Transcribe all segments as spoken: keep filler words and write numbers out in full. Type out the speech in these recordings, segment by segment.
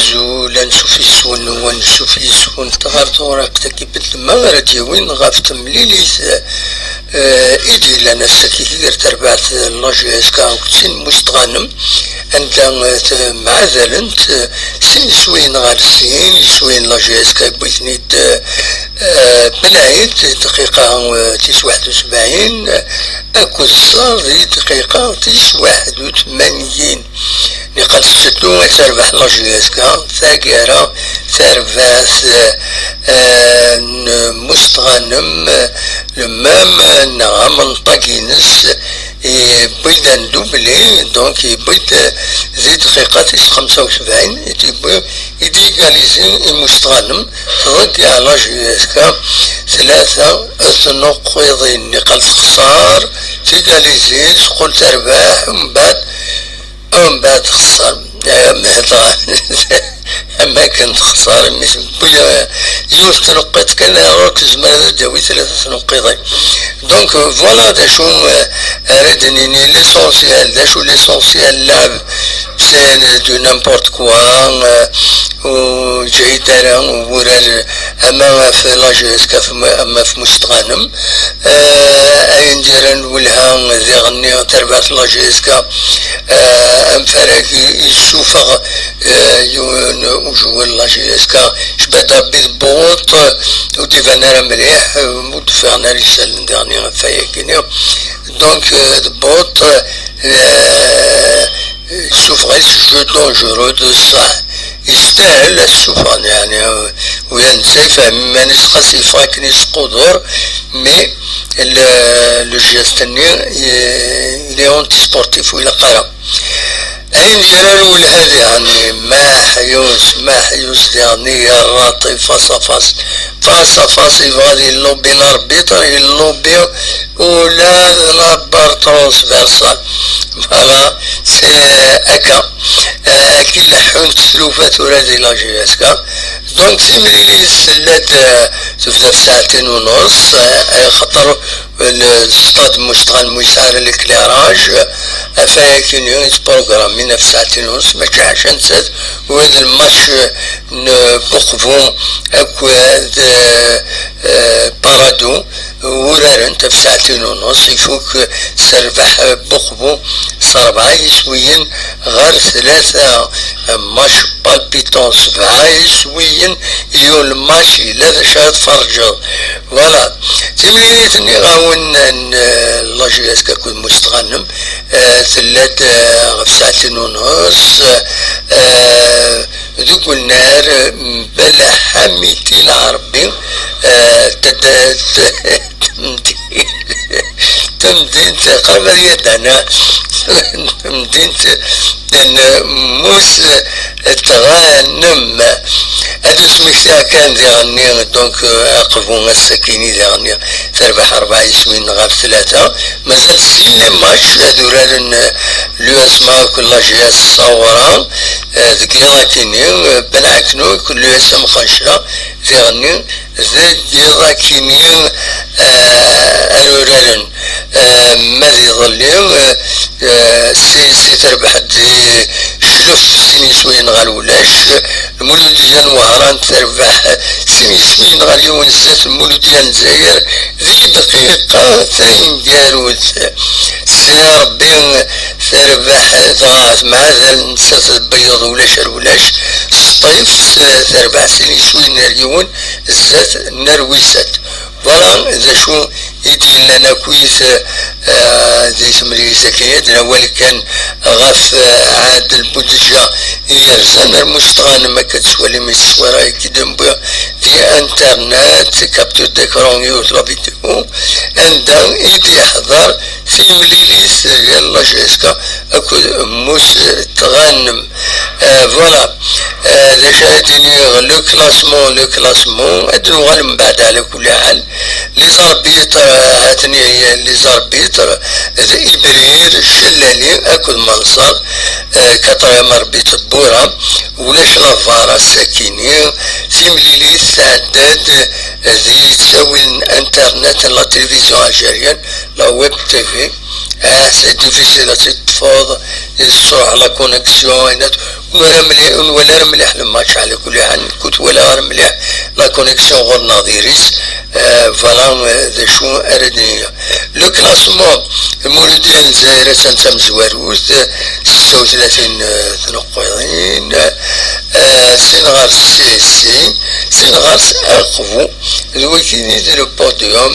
Azul, ansuf yes-wen, ansuf yes-wen ɣer tewriqt-agi n ddemma ara d-yawin ɣef temlilit, eh, i d-yellan ass-agi gar terbaɛt n la J S K akked sin n Mustɣanem, anda, eh, temɛadalent, eh, sin iswiyen ɣer sin, iswiyen n la J S K yewwi-ten-id, eh, eh, Belɛid, dqiqa, eh, tis waḥed u sebɛin, eh, akked Ṣṣar di dqiqa tis waḥed u tmanyin. Niqal tetteddu ad terbeḥ la J S K, taggara terbaɛt, eh, n Mustɣanem, eh, le même, eh, neɣ amenṭag-ines, yewwi-d un doublé, donc yewwi-d, eh, di dqiqa tis xemsa u sebɛin, i d-yewwi, i d-yegalizi i Mustɣanem, tḍeggeɛ la J S K tlata tnuqiḍin, niqal texṣer, tigalizin, teqqel terbeḥ, mbeɛd, mbeɛd texṣer. Eh, am akken texṣer, mi tewwi, eh, yiwet tnuqqiḍt kan, alors que tezmer ad d-tawi tlata tnuqiḍin. Donc, euh, voilà d acu, euh, ara d-nini, l'essentiel, d acu l'essentiel, lɛeb, c'est du n'importe quoi, euh, ur ǧhid ara wurar, ama ɣef la J S K, ama ɣef Mustɣanem, euh, ayen d-yerran lwelha diɣenni terbaɛt la J S K, euh, amfarag i-, yessufeɣ, euh, yiwen ujewwir n la J S K, cbada Bidbut, ur d-iban ara mliḥ, ur d-ffiɣen ara isallen diɣenni ɣef wayagi-nni. Donc, euh, Bidbut, euh, ssufeɣ-as jeu dangereux de ṣṣeḥ. Yestahel ad t-ssufɣen, yeɛni, euh, uya netta yefhem iman-is, xas yeffeɣ akken yesqudur, mais le, le geste-nni, il est anti-sportif, ur ilaq ara. Ayen d-yerran lwelha diɣenni, Maḥyus, Maḥyus diɣenni yerra-t face à face. Face à face, yebɣa ad yellubi l'arbitre, yellubi ula d la barre transversale. Voilà, c'est akka. Euh, akka i leḥḥunt tlufa tura di la J S K. Donc, timlilit tella-d, euh, tebda ɣef saɛtin u nus, euh, axaṭer le stade Mustɣanem ur yesɛi ara l'éclairage, ɣef wayagi-nni i ttprogrammin ɣef saɛtin u nus, mačči ḥaca nettat, ula d lmatch n Buqbu akked, eh, Paradou, urarent ɣef saɛtin u nus, ifuk s rrbeḥ Buqbu s rebɛa yiswiyen ɣer tlata, match palpitant, sebɛa yiswiyen, yiwen lmatch yella d acu ara tferǧeḍ. Voilà. Timlilit-nni ɣawen n, eh, la J S K akked Mustɣanem, eh, tella-d, eh, ɣef saɛtin u nus, eh, deg unnar, eh, Belḥamiti Lɛerbi, eh, tad-, t-, tamdint, tamdint, qrib ad yadana, tamdint n Mus Tɣanem. Ad d-smektiɣ kan diɣenni, donc, euh, aqbu ass-akini diɣenni terbeḥ rebɛa yiswiyen ɣef tlata. Mazal sin les matchs ad uraren, euh, l'U S M A akked la J S Saoura, euh, deg yiḍ-akini, euh, Belɛeknu akked l'U S M Xancra diɣenni deg yiḍ-akini, euh, ad uraren. Euh, ma d iḍelli, euh, euh, C S C terbeḥ-d di Clef sin yiswiyen ɣer ulac. Lmuludya n Wehran terbeḥ sin yiswiyen ɣer yiwen zdat Lmuludya n Lezzayer di dqiqa taneggarut. Si Rebbi terbeḥ dɣa temɛadal nettat d Beyuḍ ulac ar ulac. Sṭif, eh, terbeḥ sin yiswiyen ar yiwen zdat Nerwisat. Voilà d acu i d-yellan akkit, eh, di temlilit-agi. Ad nawal kan ɣef, eh, Ɛadel Budja yerzan ar Mustɣanem, akka d-twalim i teswara i d-newwi di internet, capture d'écran, yiwet la vidéo, anda i d-yeḥḍer timlilit deg la J S K akked Mus Tɣanem. Euh, voilà. Euh, d acu ara d-iniɣ, le classement, le classement, ad d-nuɣal mbeɛd ɛla kulli ḥal. Les arbitres, euh, ha-ten-i les arbitres, d Ibrir, Cellali akked Manṣer, euh, quatrième arbitre Boura, ulac la var ass-akini, timlilit tɛedda-d di ttawil n internet n la télévision algérienne, la web T V. Ah, c'est difficile à se tewweḍ, yesruḥ la connexion, ayen ur nwala ara mliḥ, ur nwala ara mliḥ le match, ɛla kulli ḥal, nekk ur twalaɣ ara mliḥ la connexion ɣur-neɣ diri-s, euh, voilà, euh, d acu ara d-nini. Le classement, Lmuludya n Lezzayer attan d tamezwarut, euh, setta u tlatin, euh, tneqqiḍin, euh, sin ɣer-s C S C, sin ɣer-s Aqbu, d wagi i d le podium,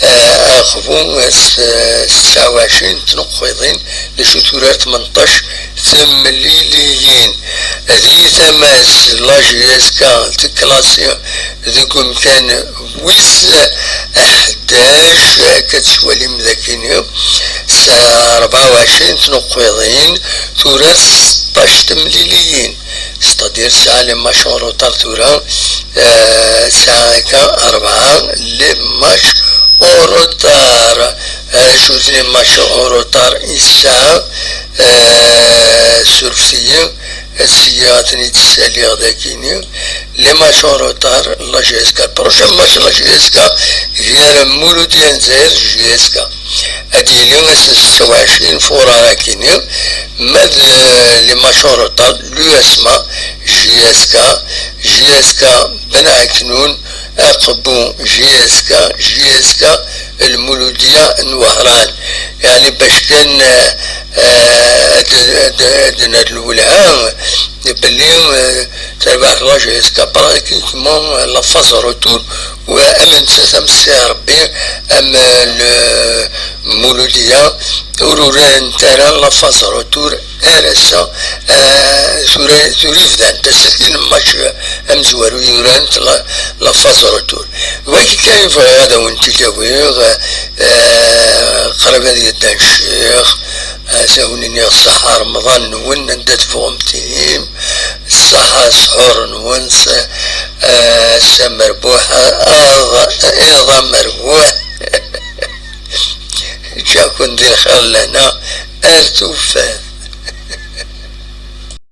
euh, Aqbu, euh, s, euh, setta u ɛecrin tneqqiḍin, d acu turar tmenṭac temliliyin. Di tama-s, la J S K teklasi deg umkan wis ḥdac, akka tettwalim dagini, s rebɛa u ɛecrin tneqqiḍin, turar s seṭṭac temliliyin. C'est-à-dire, tesɛa les matchs en retard tura, euh, tesɛa akka rebɛa les matchs en retard. Euh, acu-ten les matchs en retard i tesɛa, euh, surfet-iyi, ad s-iyyaɣ ad ten-id-ssaliɣ dagini. Les matchs en retard, la J S K. Le prochain match, la J S K, gar Muludya n Lezzayer d J S K. Ad d-yili ass n setta u ɛecrin furar akini, ma d, euh, les matchs en retard, l'U S M A, J S K, J S K Ben Ɛeknun, Aqbu, J S K, J S K Lmuludya n Wehran. Yeɛni bac kan, euh, euh, ad, ad, ad nerr lwelha belli, euh, terbeḥ la J S K pratiquement, euh, la phase retour, wa ama nettat am si Rebbi, am, euh, Lmuludya, ur urarent ara la phase retour ar ass-a, euh, tura, tura i bdan. D aselkin n match, euh, amezwaru i urarent la, la phase retour. Wagi kan i bɣiɣ ad awen-t-id-awiɣ, euh, qrib ad yeddan ccix, ad awen-iniɣ ṣṣeḥḥa Remḍan-nwen, anda tebɣum tinim, ṣṣeḥḥa sḥur-nwen, s-, euh, ass amerbuḥ, aḍ-, iḍ amerbuḥ. Ǧǧa-ken di lxir lehna ar tufat.